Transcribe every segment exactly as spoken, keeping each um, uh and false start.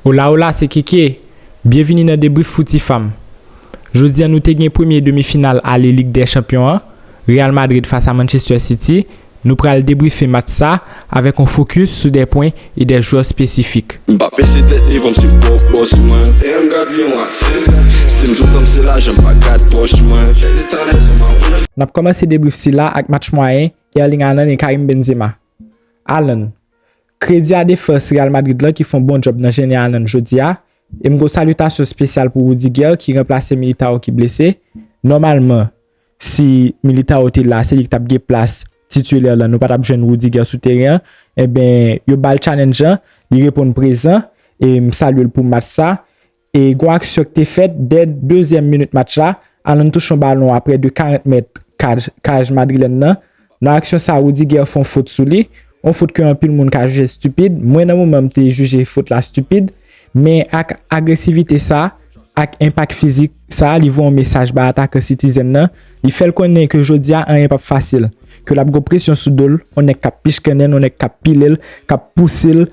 Hola, hola, se Keke. Byenvini nan Debrief Fouti Fam. Jodi a, nou te gen premye demi final ale Lig dè Chanpyon an, Real Madrid fas a Manchester City. Nou pral debrife match sa avèk yon fokis sou de pwen e de jwè espesifik. M pa pese tèt devan m se pwòp bòs mwen. Damn, gad vyon atis. Si m sou tan m se lajan m pa gad pòch mwen. N ap kòmanse debrief sila ak match mwayen Erling Haaland e Karim Benzema. Haaland. Kredi a defans Real Madrid lan ki fè yon bon djòb nan jennen Haaland jodi a. E m gen yon salitasyon espesyal pou Rudiger ki ranplase Militao ki blese. Nòmalman, si Militao te la, se li ki t ap gen plas titilè lan, nou pa t ap jwenn Rudiger sou teren an. Enben, yo ba l challenge lan, li reponn prezan, e m salye l pou match sa. E gon aksyon ki te fèt dè dezyèm minit match la, Haaland touche yon balon a prè de karant mèt kaj, kaj madrilèn nan. Nan aksyon sa, Rudiger fè yon fot sou li, yon fot ke anpil moun ka jije estipid. Mwen, nan moman, m te jije fot la estipid, men ak agresivite sa, ak enpak fizik sa, li voye yon mesaj ba atakan Citizen nan. Li fè l konnen ke jodi a, anyen p ap fasil, ke l ap gen presyon sou do l, yon nèg k ap pichkannen l, yon nèg k ap pile l, k ap pouse l,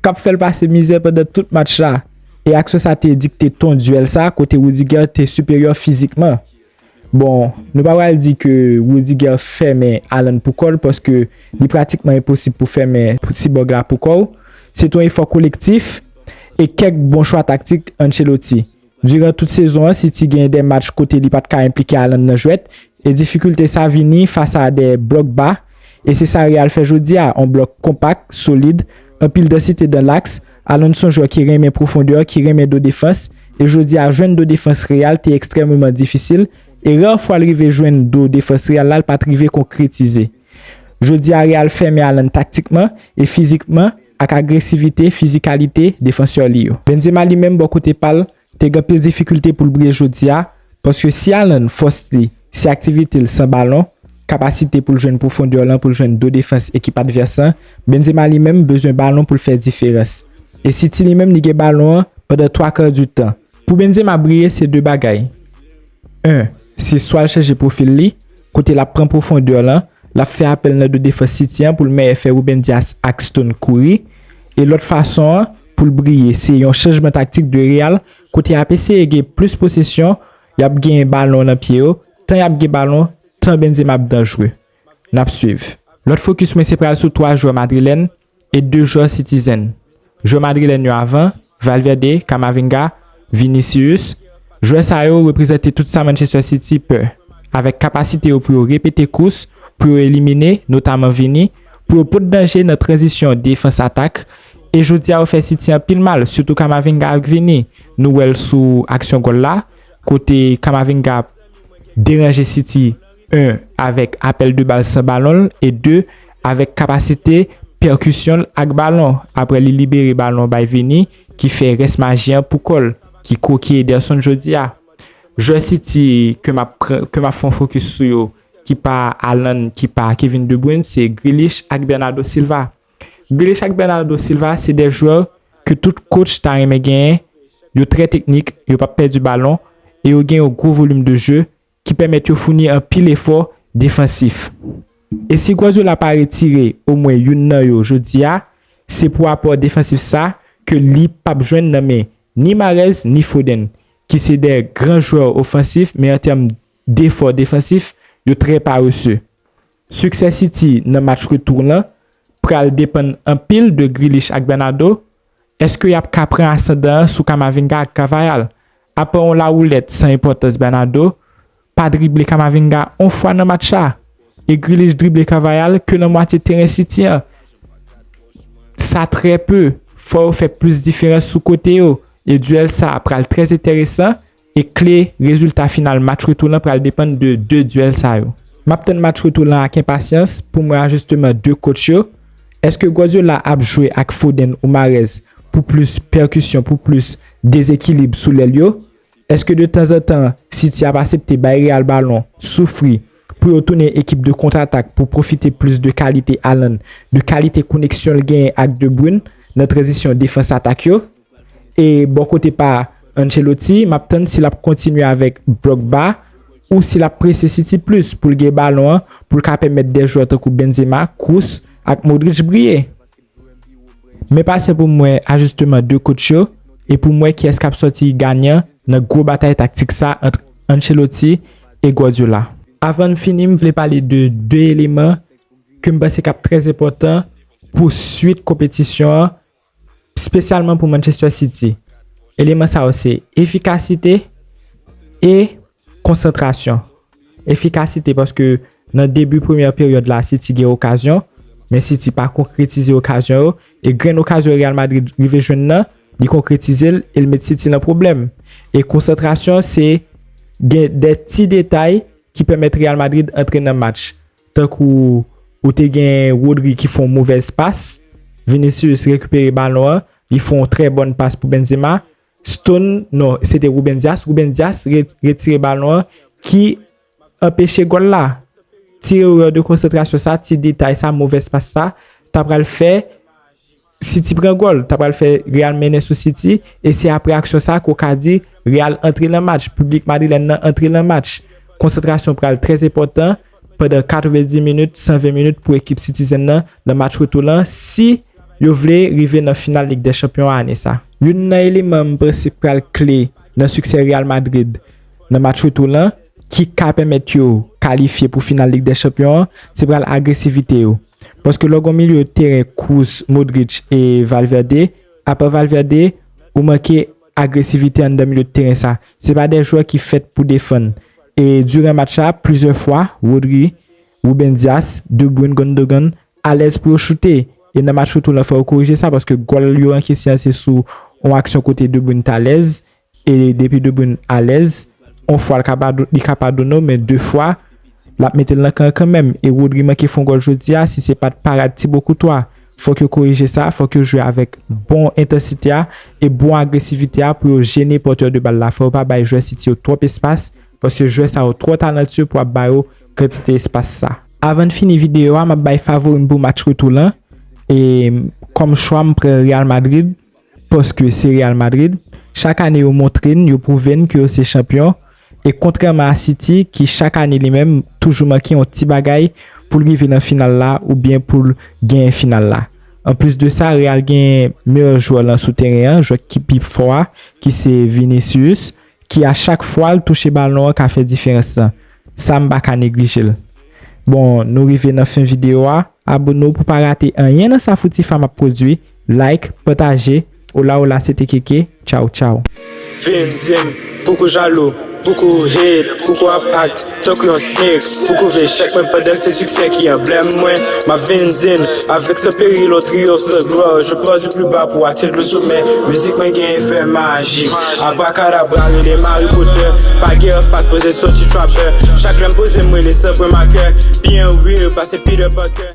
k ap fè l pase mizè pandan tout match la. E aksyon sa te dikte ton dyèl sa, kote Rudiger te siperyè fizikman. Bon, nou pa pral di ke Rudiger fèmen Haaland pou kò l, paske li pratikman enposib pou fèmen sibòg la pou kò w. Se te yon efò kolektif e kèk bon chwa taktik Ancelotti. Diran tout sezon an, City gen de match kote li pa t ka enplike Haaland nan jwèt, e difikilte sa vini fas a de blòk ba, e se sa Real fè jodi a, yon blòk konpak, solid, anpil dansite dan laks. Haaland se yon jwè ki renmen pwofondè, ki renmen do defans, e jodi a jwenn do defans Real te ekstrèmeman difisil, e rè fwa l rive jwenn do defans Real la, l pa t rive konkretize. Jodi a Real fèmen Haaland taktikman e fizikman ak agresivite, fizikalite defansè li yo. Benzema li menm bò kote pa l, te gen anpil difikilte pou l briye jodi a, paske si Haaland fòs li se aktivite l san balon, kapasite pou l jwenn pwofondè lan, pou l jwenn do defans ekip advès lan, Benzema li menm bezwen balon pou l fè diferans. E City li menm li gen balon an pandan twa ka di tan. Pou Benzema briye se de bagay. En, se swa l chanje pwofil li, kote l ap pran pwofondè lan, l ap fè apèl nan do defans City an pou l mèyè fè Ruben Dias ak Stone kouri. E lòt fason an pou l briye, se yon chanjman taktik de Real, kote y ap eseye gen plis posesyon, y ap gen balon nan pye yo, tan y ap gen balon, tan Benzema ap danjre. N ap swiv. Lòt fokis mwen se pral sou twa jwè madrilèn e de jwè Citizen. Jwè madrilèn yo avan, Valverde, Camavinga, Vinicius. Jwè sa yo reprezante tout sa Manchester City pè, avèk kapasite yo pou yo repete kous, pou yo elimine, notaman Vini, pou yo pot danje nan tranzisyon defans atak. E jodi a yo fè City anpil mal, sitou Camavinga ak Vini. Nou wè l sou aksyon gòl la, kote Camavinga deranje City, en, avèk apèl de bal san balon l, e de, avèk kapasite pèkisyon l ak balon, apre li libere balon bay Vini, ki fè rès maji an pou kò l, ki kwoke Ederson jodi a. Jwè City ke m ap pran, ke m ap fè yon fokis sou yo, ki pa Haaland, ki pa Kevin De Bruyne, se Grealish ak Bernardo Silva. Grealish ak Bernardo Silva se de jwè ke tout coach ta renmen genyen. Yo trè teknik, yo p ap pèdi balon, e yo gen yon gwo volim de je ki pèmèt yo founi anpil efò defansif. E si Guardiola pa retire omwen youn nan yo jodi a, se pou apò defansif sa ke li p ap jwenn nan men ni Mahrez ni Foden, ki se de gran jwè ofansif, men an tèm defò defansif, yo trè parese. Siksè City nan match retou lan pral depann anpil de Grealish ak Bernardo. Èske y ap ka pran asandan an sou Camavinga ak Carvajal? Apa yon lawoulèt san enpòtans, Bernardo pa drible Camavinga yon fwa nan match la. E Grealish drible Carvajal ke nan mwatye teren City an. Sa trè pe. Fò yo fè plis diferans sou kote yo. E dyèl sa a pral trè enteresan. E kle rezilta final match retou lan pral depann de de dyèl sa yo. M ap tann match retou lan ak enpasyans pou m wè ajisteman de coach yo. Èske Guardiola ap jwe ak Foden ou Mahrez pou plis pèkisyon, pou plis dezekilib sou lèl yo? Èske de tanzantan City ap aksepte bay Real balon, soufri, pou yo tounen ekip de kontratak pou pwofite plis de kalite Haaland, de kalite koneksyon l genyen ak De Bruyne nan tranzisyon defans atak yo? E bò kote pa Ancelotti, m ap tann si l ap kontinye avèk blòk ba ou si l ap prese City plis pou l gen balon an, pou l ka pèmèt de jwè tankou Benzema, Kroos ak Modric briye. Men pase pou m wè ajisteman de coach yo, e pou m wè kiyès k ap sòti ganyan nan gwo batay taktik sa ant Ancelotti e Guardiola. Avan n fini, m vle pale de de eleman ke m panse k ap trè enpòtan pou swit konpetisyon an, espesyalman pou Manchester City. Eleman sa yo se efikasite e konsantrasyon. Efikasite paske nan debi premyè peryòd la, City gen okazyon, men City pa konkretize okazyon yo, e grenn okazyon Real Madrid rive jwenn nan, li konkretize l e l met City nan pwoblèm. E konsantrasyon se gen de ti detay ki pèmèt Real Madrid antre nan match. Tankou ou te gen Rodri ki fè yon movèz pas, Vinicius rekipere balon an, li fè yon trè bòn pas pou Benzema. Stone, non, se te Ruben Dias. Ruben Dias re- retire balon an ki anpeche gòl la. Ti erè de konsantrasyon sa, ti detay sa, movèz pas sa, ta pral fè City pran gòl, ta pral fè Real mennen sou City, e se apre aksyon sa ke w ka di Real antre nan match, piblik madrilèn nan antre nan match. Konsantrasyon pral trè enpòtan pandan katrevenndis minit, san ven minit pou ekip Citizen nan nan match retou lan, si yo vle rive nan final Lig dè Chanpyon ane sa. Youn nan eleman m panse pral kle nan siksè Real Madrid nan match retou lan, ki ka pèmèt yo kalifye pou final Lig dè Chanpyon an, se pral agresivite yo. Paske lè w gen yon milye teren Kroos, Modric e Valverde, apa Valverde, ou manke agresivite anndan milye teren sa. Se pa de jwè ki fèt pou defann. E diran match la, plizyè fwa, Rodri, Ruben Dias, De Bruyne, Gundogan, alèz pou yo choute. E nan match retou lan, fò yo korije sa, paske gòl yo ankese an se sou yon aksyon kote De Bruyne t alèz, e depi De Bruyne alèz, yon fwa l ka padon- li ka padone w, men de fwa, l ap mete l nan kan kanmenm. E Rodri manke fè yon gòl jodi a, si se pa t parad Thibaut Courtois. Fòk yo korije sa, fòk yo jwe avèk bon entansite a e bon agresivite a pou yo jene pòtè de bal la. Fò yo pa bay jwè City yo twòp espas, paske jwè sa yo twò talantiye pou ap ba yo kantite espas sa. Avan n fini videyo a, m ap bay favori m pou match retou lan. E kòm chwa, m pran Real Madrid, paske se Real Madrid. Chak ane, yo montre n, yo pwouve n ke yo se chanpyon. E kontrèman a City, ki chak ane li menm toujou manke yon ti bagay pou l rive nan final la oubyen pou l genyen final la. Anplis de sa, Real gen meyè jwè lan sou teren an, jwè ki pi fò a, ki se Vinicius, ki a chak fwa l touche balon an ka fè diferans lan. Sa m pa ka neglije l. Bon, nou rive nan fen videyo a. Abone w pou pa rate anyen nan sa Fouti Fam ap pwodui. Like, pataje. Ola ola, se te Keke. Tchaw, tchaw. Vin di m, pouki w jalou, pouki w hate, pouki w ap act tankou yon snake, pouki w vle echèk mwen pandan se siksè ki anblèm mwen. M ap vin di n, avec ce péril, on triomphe sans gloire. Je pars du plus bas pour atteindre le sommet. Mizik mwen gen efè majik. Abrakadabra, rele m Harry Potter. Pa gen anfas, poze soti trapper. Chak lè m poze m rele san pran makè. Byen real, pase Peter Parker.